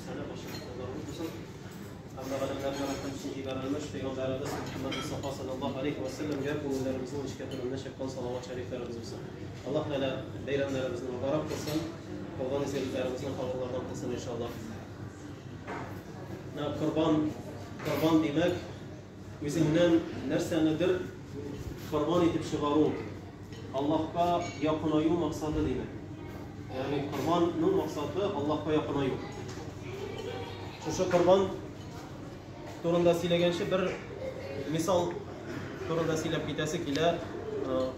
Вәссәлам, барчабызга булсын. Һәм галәмнәргә рәхмәт өчен җибәрелмеш пәйгамбәребез Мөхәммәд Мустафа саллаллаһу алейхи ва сәлләмгә күңелләребезнең нечкә түреннән чыккан салават шәрифләребез булсын. Аллаһ Тәгалә бәйрәмнәребезне мөбарәк кылсын, кылган изгелекләребезне кабуллардан кылсын иншаллаһ. Менә корбан, корбан димәк, үзеңнән нәрсәнедер корбан итеп чыгару, Аллаһка якынаю максаты димәк. Ягъни корбанның максаты Аллаһка якынаю. Шушы корбан турында сөйләгәнче бер мисал турында сөйләп китәсе килә.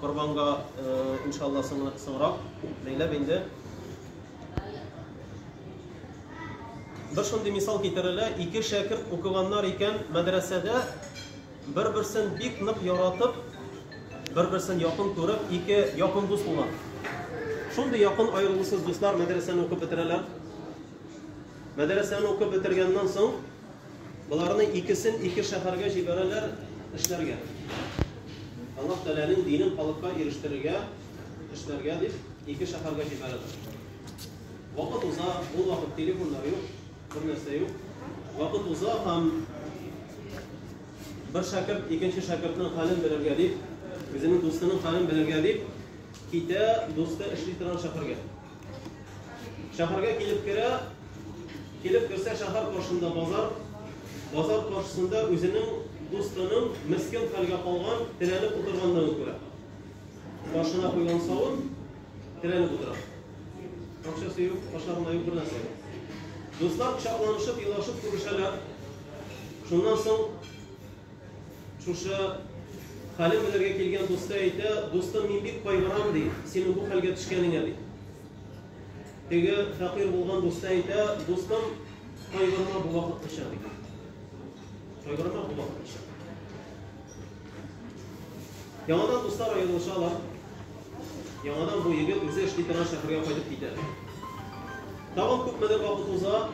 Корбанга иншалла соңрак бәйләп инде. Бер шундый мисал китерелә, ике шәкерт укыганнар икән мәдрәсәдә, бер-берсен бик нык яратып, бер-берсен якын күреп, ике якын дус булган. Шундый якын аерылгысыз дуслар мәдрәсәне укып бетерәләр. Мәдрәсәне укып бетергәннән соң, боларны икесен ике шәһәргә җибәрәләр эшләргә. Аллаһ Тәгаләнең динен халыкка ирештерергә, эшләргә дип, ике шәһәргә җибәрәләр. Вакыт уза, ул вакыт телефоннар юк, бер нәрсә юк. Вакыт уза һәм бер шәкерт икенче шәкертнең хәлен белергә дип, үзенең дустының хәлен белергә дип, китә дусты эшли торган шәһәргә. Шәһәргә килеп керә, килеп керсә шәһәр каршында базар, базар каршысында үзенең дустының мескен хәлгә калган, теләнеп утырганлыгын күрә. Башына куйган савыт теләнеп утыра. Акчасы юк, ашарына юк, бер нәрсә юк. Дуслар кочакланышып, елашып күрешәләр. Шуннан соң шушы хәлен белергә килгән дусты әйтә, дустым, мин бик кайгырам, ди, синең бу хәлгә төшкәнеңә, ди. Теге фәкыйрь булган дусты әйтә, дустым, кайгырма бу вакытлыча, ди. Кайгырма бу вакытлыча. Яңадан дуслар аерылышалар. Яңадан бу егет үзе эшли торган шәһәргә кайтып китә. Тагын күпмедер вакыт уза,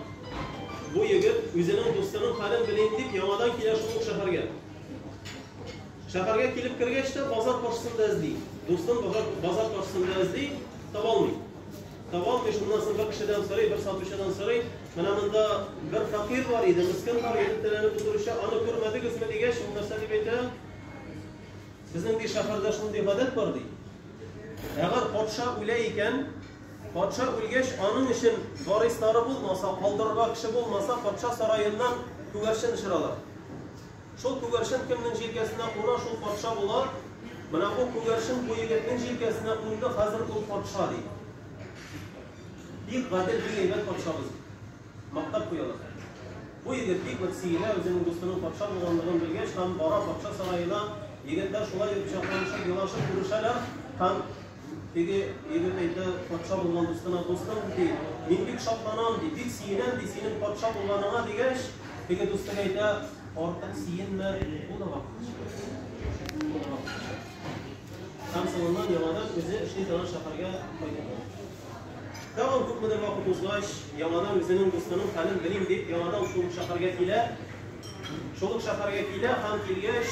бу егет үзенең дустының хәлен белим дип яңадан килә шул ук шәһәргә. Шәһәргә килеп кергәч тә базар каршысында эзли. Дустын базар, базар каршысында эзли, таба алмый. Таба алмый, шуннан соң бер кешедән сорый, бер сатучыдан сорый, менә монда бер фәкыйрь бар иде, мескен бар иде, теләнеп утыручы, аны күрмәдегезме дигәч, ул нәрсә дип әйтә? Безнең ди шәһәрдә шундый гадәт бар ди. Әгәр патша үлә икән, патша үлгәч, аның өчен варислары булмаса, калдырырга кеше булмаса, патша сараеннан күгәрчен очыралар. Шул күгәрчен кемнең җилкәсенә куна, шул патша була. Менә бу күгәрчен бу егетнең җилкәсенә кунды, хәзер ул патша, ди. Бик гадел, бик әйбәт патшабыз. Мактап куялар. Бу егет бик нык сөенә, үзенең дустының патша булганлыгын белгәч, һәм бара патша сараена. Егетләр шулай ук кочакланышып, елашып күрешәләр һәм теге егет әйтә патша булган дустына, дустым, ди, мин бик шатланам, ди, бик сөенәм, ди, синең патша булганыңа, дигәч, теге дусты әйтә, артык сөенмә, бу да вакытлыча. Бу да вакытлыча. Һәм соңыннан яңадан үзе эшли торган шәһәргә кайтып бара. Тагын күпмедер вакыт узгач, яңадан үзенең дустының хәлен белим дип, яңадан шул ук шәһәргә килә. Шул ук шәһәргә килә һәм килгәч,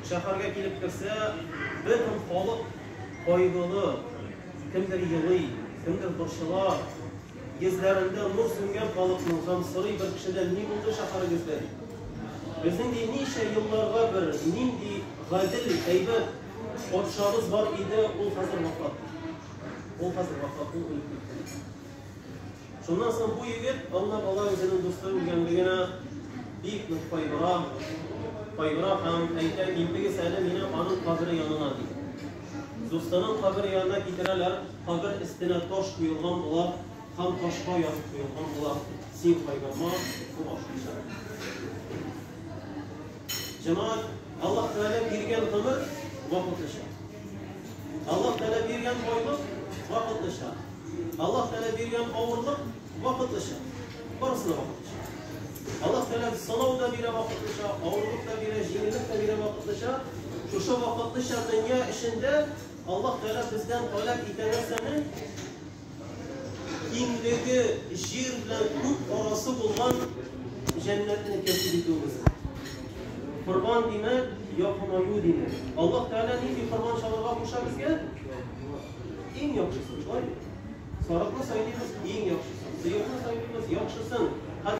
шәһәргә килеп керсә, бөтен халык кайгылы, кемдер елый, кемдер борчыла. Йөзләрендә нур сүнгән халыкның һәм сорый бер кешедән, ни булды шәһәрегездә дип. Безнең ди ничә елларга бер нинди гадел, әйбәт патшабыз бар иде, ул хәзер вафат. Ул хәзер вафат, ул үлеп китте. Шуннан соң бу егет аңлап ала үзенең дусты үлгәнлегенә бик нык кайгыра, кайгыра һәм әйтә, илтегез әле мине аның кабере янына ди. Дустының кабере янына китерәләр, кабер өстенә таш куелган була һәм ташка язып куелган була, син кайгырма, бу вакытлыча. Җәмәгать, Аллаһ Тәгалә биргән гомер вакытлыча. Аллаһ Тәгалә биргән байлык вакытлыча. Аллаһ Тәгалә биргән авырлык вакытлыча. Барысы да вакытлыча. Аллаһ Тәгалә сынау да бирә вакытлыча, авырлык та бирә, җиңеллек тә бирә вакытлыча. Шушы вакытлыча дөнья эчендә Аллаһ Тәгалә бездән таләп итә нәрсәне? Киңлеге җир белән күк арасы булган җәннәтне кәсеп итүебез. Корбан димәк, якынаю димәк. Аллаһ Тәгалә нинди корбан чалырга куша безгә? Иң яхшысын, шулай бит? Сарыкны сайлыйбыз, иң яхшысын. Сыерны сайлыйбыз. яхшысын.